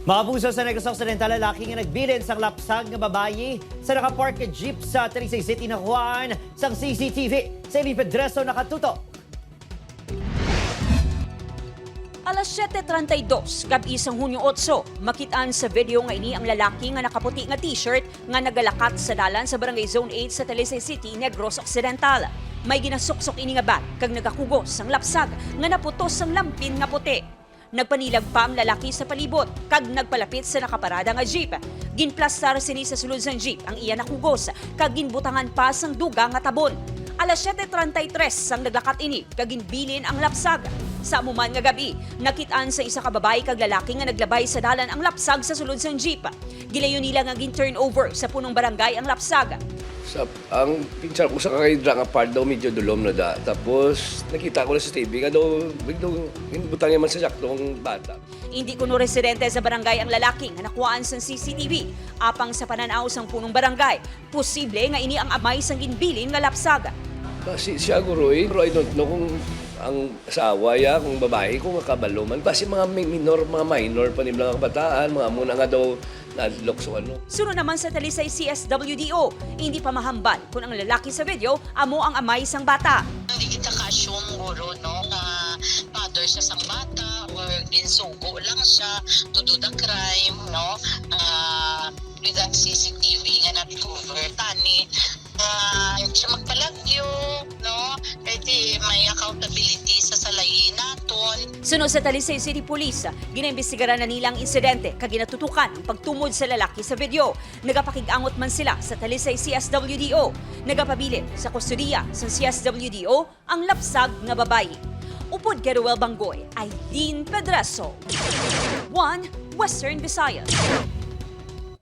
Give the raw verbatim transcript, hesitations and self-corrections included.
Paabuso sa Negros Occidental, lalaki nga nagbilin sang lapsag nga babayi sa nakapark nga jeep sa Talisay City nakuhaan sang C C T V. Si Eileen Pedreso nakatutok. Alas siete treinta y dos gab-i sang Hunyo otso, makit-an sa video nga ini ang lalaki nga nakaputi nga t-shirt nga nagalakat sa dalan sa Barangay Zone eight sa Talisay City, Negros Occidental. May ginasuksok ini nga bag kag nagakugos sang lapsag nga naputos sang lampin nga puti. Nagpanilag pa ang lalaki sa palibot kag nagpalapit sa nakaparada nga jeep. Ginplastar sini sa sulod sang jeep ang iya nakugos kag ginbutangan pa sang dugang nga tabon. Alas siete treinta y tres sang naglakat ini kag ginbilin ang lapsag. Sa amo man nga gab-i, nakit-an sa isa ka babayi kag lalaki nga naglabay sa dalan ang lapsag sa sulod sang jeep. Gilayon nila nga gin-turnover sa punong barangay ang lapsag. Sa, ang pinsan ko sa kay Drang Apart daw, medyo dulom na da. Tapos, nakita ko na sa T V nga daw, biglang ginbutang niya man sa sakto ang bata. Indi kuno residente sa barangay ang lalaki nga nakuhaan sang C C T V. Apang sa panan-aw sang punong barangay, posible nga ini ang amay sang ginbilin nga lapsag. Basi siya, guro, eh. Pero I don't know kung ang asawa ya, kung babae, kung makabalo man. Basi mga mi-, minor, mga minor pa nila nga kabataan, mga amo na nga daw nalok sa ano. Sunod naman sa Talisay C S W D O, hindi pa mahambal kung ang lalaki sa video amo ang amay sang bata. Hindi kita ka-assume, guro, no, nga father siya sang bata or ginsugo lang siya to do the crime, no? Ah, with that C C T V nga na-recover. Tani, ah, siya magpalagyo, no? Kay di may accountability sa salayi naton. Suno sa Talisay City Police, ginaimbestigaran na nila ang insidente kag ginatutukan ang pagtumod sa lalaki sa video. Nagapakig-angot man sila sa Talisay C S W D O. Nagapabilin sa kustodiya sa C S W D O ang lapsag nga babayi. Upod kay Roel Banggoy, Eileen Pedreso, One Western Visayas.